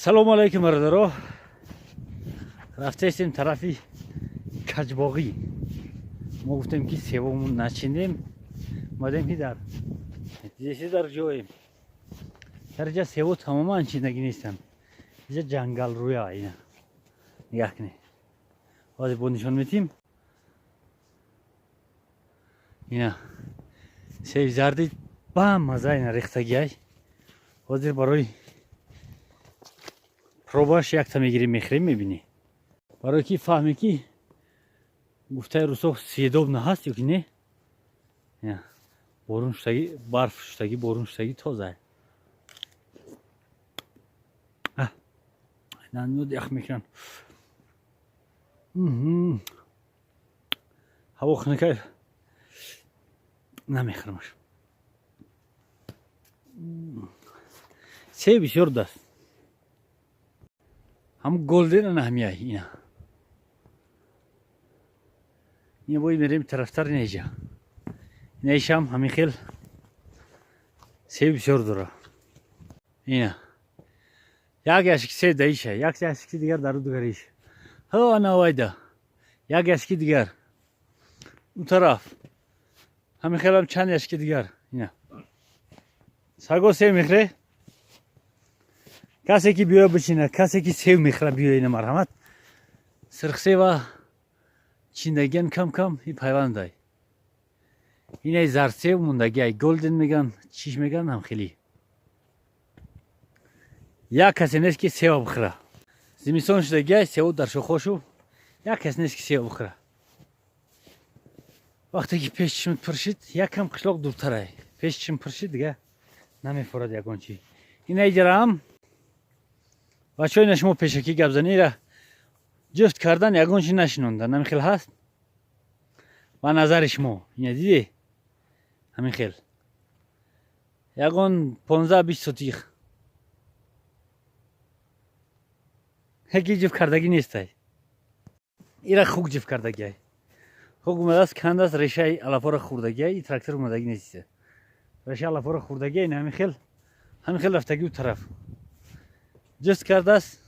Салому алайкум, бародаро. Рафтаистем тарафи Каҷбоғӣ. Мо гуфтем, ки севомон начиндем, омадем, ки дар дидеси, дар ҷоем, дар ҷа сево тамоман чиндагӣ нестанд. Иҷа ҷангалрӯя. Ина нигаҳ кунед, ҳозир бо нишон метим. Ина севи зарди ба маза, ина рехтагиай. Ҳозир барои пробаш якта мегирем, мехӯрем, мебинӣ, барое ки фаҳме, ки гуфтаи русо съедобно ҳаст ё ки не. Борун шудаги, барф шудаги, борун шудаги, тоза ях мекунанд. Ҳаво хунукай, намехӯрамаш. Себ бисёр даст, ҳам Голден ана ҳамияй. Ина, ина бои мерем тарафтар. Инаиҷа, инаишам ҳамин хел себ бисёр дора. Ина як яшики себ даиша, як яшики дигар дару дигариш. Ҳо, ана вайда як яшики дигар, у тараф ҳамин хелам чанд яшики дигар. Ина саго себ мехӯре. Касе ки биёя бичина, касе ки сев мехӯра, биёя, ина марҳамат. Сирхсева чиндагиан кам кам и пайвандай. Инай зардсев мондагиай, Голден меган, чиш меган, ҳам хеле. Як касе нест, ки сева бихӯра. Зимистон шудагиай, сево дар шохошу, як кас нест, ки сева бихӯра. Вақте ки пеш чишмат пуршид, якам қишлоқ дуртарай, пеш чишм пуршид, дига намефорад ягон чи. Ина иҷараам, бачаҳо, ина шумо пешакӣ гап занира, ҷуфт кардан, ягон чи нашинонда, ҳамин хел ҳаст ба назари шумо? Ина диде, ҳамин хел ягон 15-20 сотих ҳеки ҷуфт кардагӣ нестай. Ира хук ҷуфт кардагиай. Хук омадааст, кандааст, решаи алафоро хӯрдагиай. И трактор омадагӣ нест, решаи алафоро хӯрдагиай. Ина ҳамин хел, ҳамин хел рафтагӣ у тараф ҷуфт кардааст.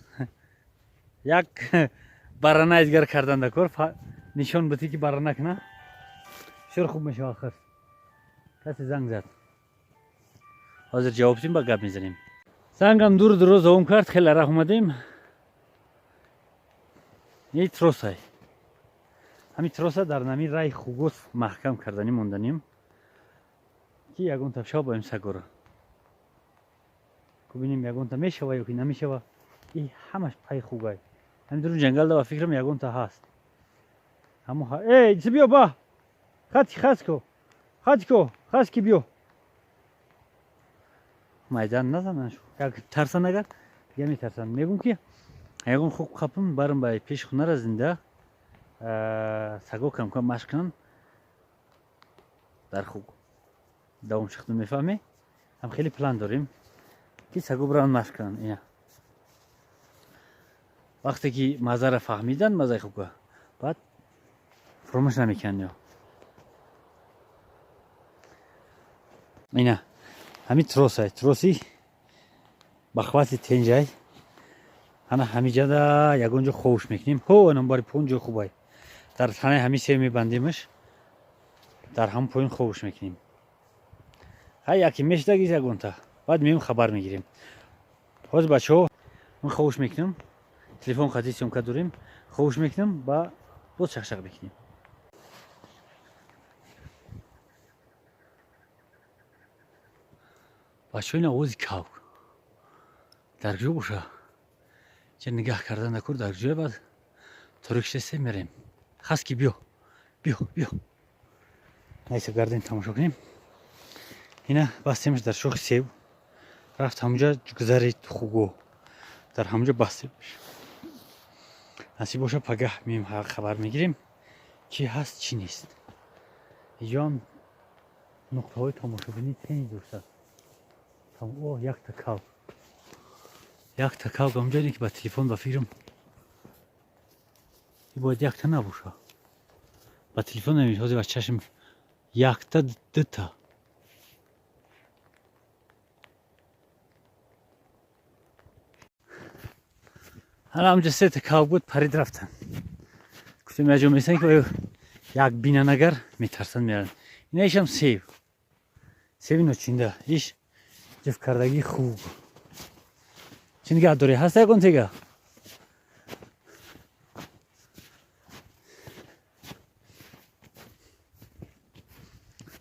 Як баранаи дигар кардан дар кор, нишон бутӣ, ки барана куна, бисёр хуб мешавад. Хир, касе занг зад, ҳозир ҷавоб тим, ба гап мезанем. Зангам дуру дуроз давом кард, хеле арақ омадем. И тросай, ҳамин троса дар нами рай хугос маҳкам карданӣ монданем, ки ягонта шава боем сагора бубинем, ягонта мешава ё ки намешава. И ҳамаш пай хугай, ҳамин дурун ҷангал да, ба фикрам, ягонта ҳаст. Ҳамо эй, биё ба хати хаско, хатико, хаски, биё, майдан назанан, як тарсан, агар дига метарсанд. Мегум, ки ягон хуг қапм, барм ба пеши хунара, зинда саго камкам машқ кунанд дар хуг, давом шихту, мефаҳмӣ? Ҳам хеле план дорем, ки саго биранд, машқ кунанд. Ина вақте ки мазара фаҳмидан, мазаи хуга, баъд фуромӯш намекунанд. Ё ина ҳамин тросай, троси ба хвати тенҷай. Ана ҳамиҷада ягон ҷо ховуш мекунем. Ҳо, анам бари пон ҷои хубай, дар танаи ҳамин сев мебандемаш, дар ҳамон поён ховуш мекунем. Ҳай, яке мешдагиз ягонта, баъд меем, хабар мегирем. Ҳозир, бачаҳо, ман ховуш мекунам, телефон қати съёмка дорем, ховуш мекунам, ба боз чақчақ мекунем. Бачаҳо, ин овози кавк дар куҷо боша? Ча нигаҳ кардан накур, дар куҷое? Баъд торик шудест, мерем. Хаски, биё, биё, биё, найса, гардем, тамошо кунем. Ина бастемаш дар шохи сев, рафт ҳамунҷа, гузарид хуго, дар ҳамунҷа бастемаш. Насиб боша, пагаҳ меем, хабар мегирем, чӣ ҳаст, чӣ нест. Иҷоам нуқтаҳои тамошобинӣ тени доштааст. О, якта кав, якта кав ҳамҷое, ки ба телефон, ба фикрам, бояд якта набоша. Ба телефон намебинӣ, ҳозир ба чашм якта, дута. Ана ҳамҷа сета кав буд, парид рафтан. Гуфтем яҷо месан ки як бинанагар метарсанд, меранд. Инаишам себ. Себи ночинда. Иш ҷиф кардагӣ хуб. Чӣ нигаҳ дорӣ? Ҳаст ягон тега?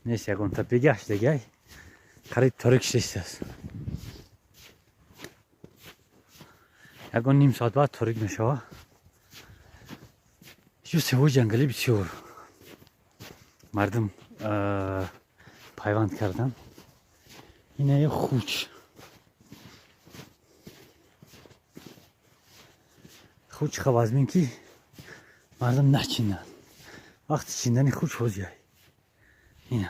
Нест ягонта бегашт дегай. Қариб торик шудааст. Ягон ним соат баъд торик мешава. Шу севои ҷангалӣ бисёр мардум пайванд кардан. Инае хуч. Хуч хавазмин ки мардум начинанд. Вақти чиндани хуч ҳозиай. Ина.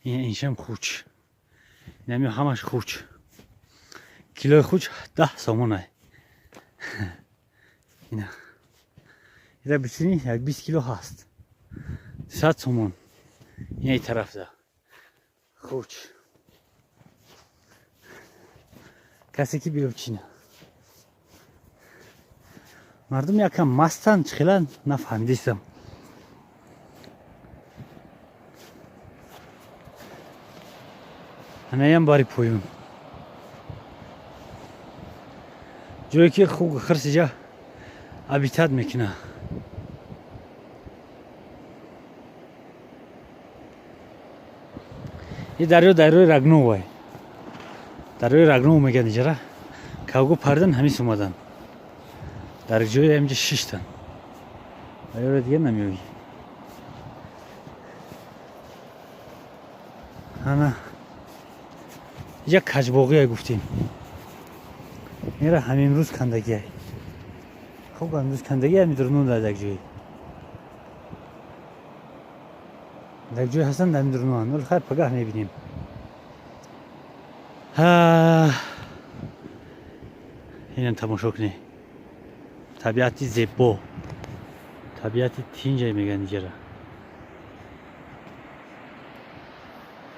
Иншам хуч. Инами ҳамаш хуч. Килои хуч 10 сомонай. Ина. Ира бичини як 20 кило ҳаст. 100 сомон. Ина тарафда. Хуч. Касе ки биёбчина. Мардум якам мастанд, чихела нафаҳмидистам. Анаям бари поён. Ҷое ки хуг хирсиҷа абитат мекуна. И дарё дарёи Рагновай. Дарёи Рагнов мегӯянд иҷара. Кавгу пардан ҳамис омадан. Дар ҷои ҳаминҷа шиштан. Дарёро дига намеёбӣ. Ана иҷа каҷбоғия гуфтем. Ира ҳамин рӯз кандагиай. Хуб, ҳамин рӯз кандагӣ ҳамин дурнун дар як ҷое. Дар ҷое ҳастанд, ҳамин дурнун. Вале хайр, пагаҳ мебинем. Инам тамошо кунед. Табиати зебо. Табиати тинҷай мегӯянд иҷара.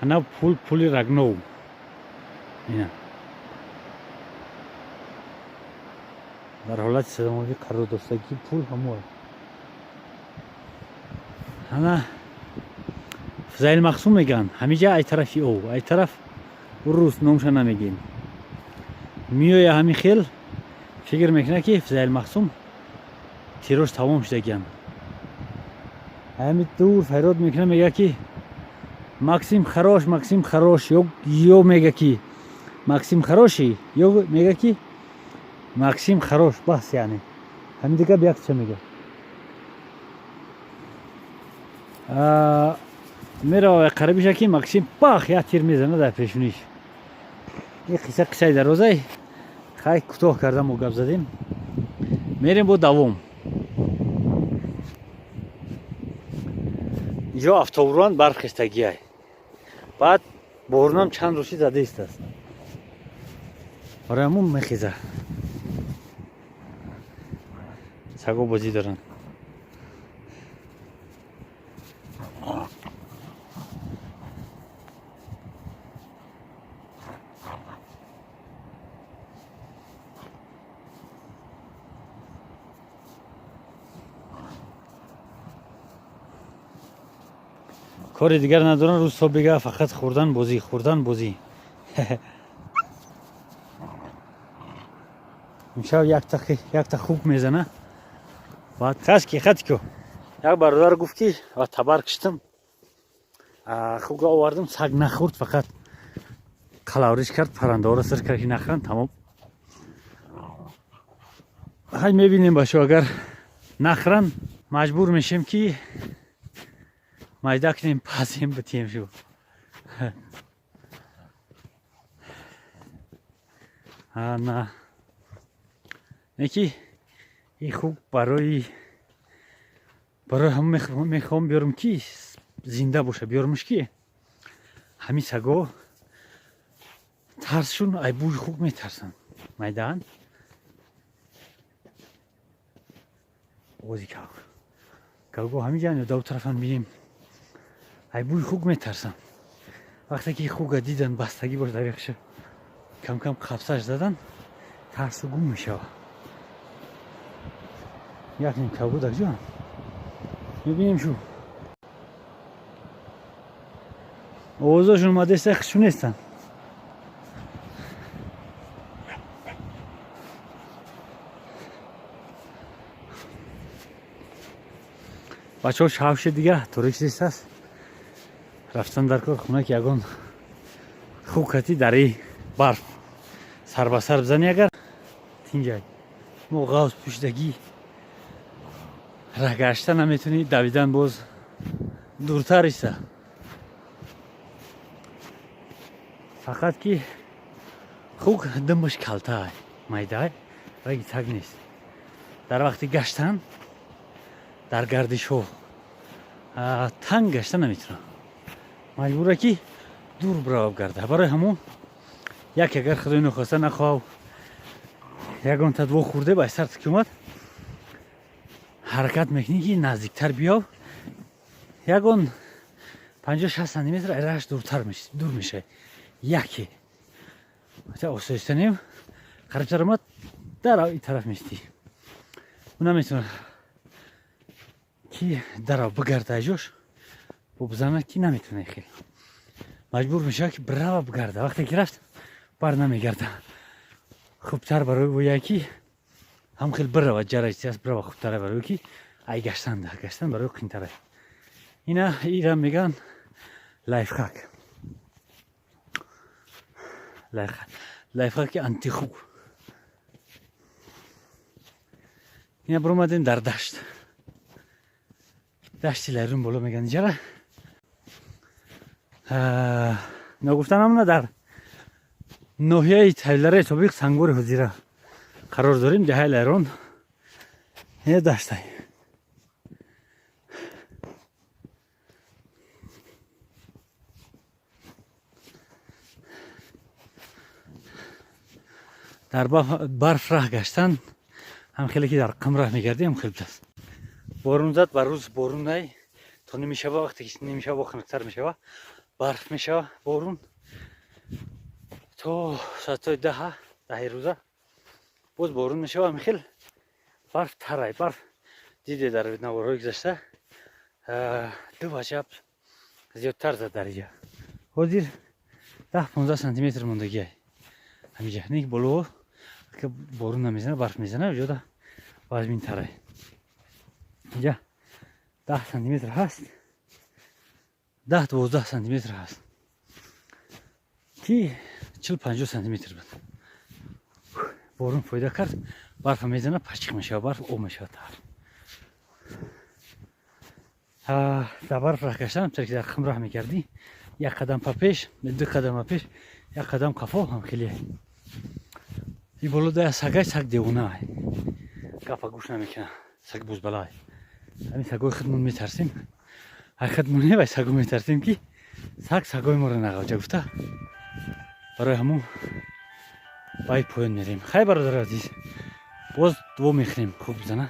Ана пул пули Рагнов. Ина. Дар ҳолати садамавӣ қарор доштагӣ пул ҳамоа. Ана Фузайл Мақсум мегӯянд. Ҳамиҷа ай тарафи ов, ай тараф рус номша намегӯем. Миёя ҳамин хел фикр мекунад ки Фузайл Мақсум тирош тамом шудагиям. Ҳами дур фарёд мекунад, мегӯяд ки Максим хорош, Максим хорош, ё мегӯяд ки Максим хороший, ё мегӯяд ки Максим хорош, бас яъне. Ҳамин дига якча мегӯяд. Мерава қарибиша ки Максим пах як тир мезанад дар пешониш. Ин қисса қиссаи дарозай. Хай кӯтоҳ карда мо гап задем. Мерем бо давом. Инҷо автобуран барф хестагиай. Баъд борунам чанд рӯзи зада истааст. Барои ҳамон мехеза. Саго бозӣ доранд. Кори дигар надоранд, рӯз то бега фақат хӯрдан бозӣ, хӯрдан бозӣ. Имшаб якта хук мезана. Баъд хаски хатико. Як бародар гуфт ки ва табар киштам. Хука овардам, саг нахӯрд, фақат қалавриш кард, паррандаҳоро сир кард ки нахӯранд, тамом. Хай мебинем башо, агар нахӯранд маҷбур мешем ки майда кунем, пазем, битем шу. Ана неки и хуб барои ҳам мехоҳам биёрам ки зинда боша, биёрмш ки ҳамин саго тарсшун ай бӯи хук метарсанд. Майдаанд. Ози кав. Кавго ҳамин ҷан ё дав тарафан бинем. Ай бӯи хук метарсанд. Вақте ки хука дидан бастагӣ бош дар яхша Кам-кам қапсаш задан, тарсу гум мешава. Якнем кабуд ҷон. Мебинем шу. Овозашон омадеста, хишу нестанд. Бачаҳо, шавши дига торик аст. Рафтан дар кор хона, ки ягон хукати дари барф сар ба сар бизанӣ, агар тинҷай мо ғавз пӯшидагӣ раҳ гашта наметунӣ, давидан боз дуртар иста. Фақат ки хук думбаш калтаай, майдаай, раги саг нест. Дар вақти гаштан, дар гардишҳо танг гашта наметунам, маҷбура ки дур бирава, гарда. Барои ҳамон як агар худои нохоста нахоҳав ягон тадво хӯрде, ба сарт ки омад, ҳаракат мекунӣ, ки наздиктар биёв, ягон 50-60 сантиметр айраш дуртар дур мешавӣ. Яке осоистанем қарибтар омад, дар ин тараф местӣ, ӯ наметавонад ки дарав бигарда, айҷош бо бизанад, ки наметавона. Хел маҷбур мешавад, ки бирава, бигарда. Вақте ки рафт, бар намегарда. Хубтар барои ӯя ки ҳам хел бирава, ҷарайси аст, бирава, хубтара барои ки ай гаштан, гаштан барои қинтара. Ина ира меган лайфхак, лайфхаки антихук. Ина биромадем дар дашт, дашти Лайрун боло меган иҷара. Ногуфта намона, дар ноҳияи Тавилараи собиқ Сангвори ҳозира қарор дорем, деҳаи Лайрон. Ина даштай. Дар барф раҳ гаштан ҳам хеле ки дар қум раҳ мегардӣ, ҳам хел будааст. Борун зад, ба рӯз борунай то нимишава. Вақте ки нимишава, хунуктар мешава, барф мешава. Борун то соатҳои 10, 10-и рӯза боз борун мешава. Ҳамин хел барф тарай. Барф диде, дар наворҳои гузашта ду вачаб зиёдтар зад дар иҷа. Ҳозир 10-15 сантиметр мондагиай ҳамиҷа. Не, боло ки борун намезана, барф мезана, ҷода вазминтарай. Инҷа 10 сантиметр ҳаст, 10-12 сантиметр ҳаст, ки 40-50 сантиметр буд. Борун фоида кард, барфа мезана, пачиқ мешава, барф об мешава тар. Дар барф раҳ гаштан ки дар қум раҳ мекардӣ, як қадам па пеш, ду қадам па пеш, як қадам қафо, ҳам хеле. И боло да сагай, саг девона, гапа гӯш намекунад, саг бузбалай. Ҳамин сагои худмон метарсем, ай худмон не, вай саго метарсем, ки саг сагои моро нағавҷа гуфта. Барои ҳамон бай поён мерем. Хай, бародари азиз, боз дуо мехӯрем, хуб бизана.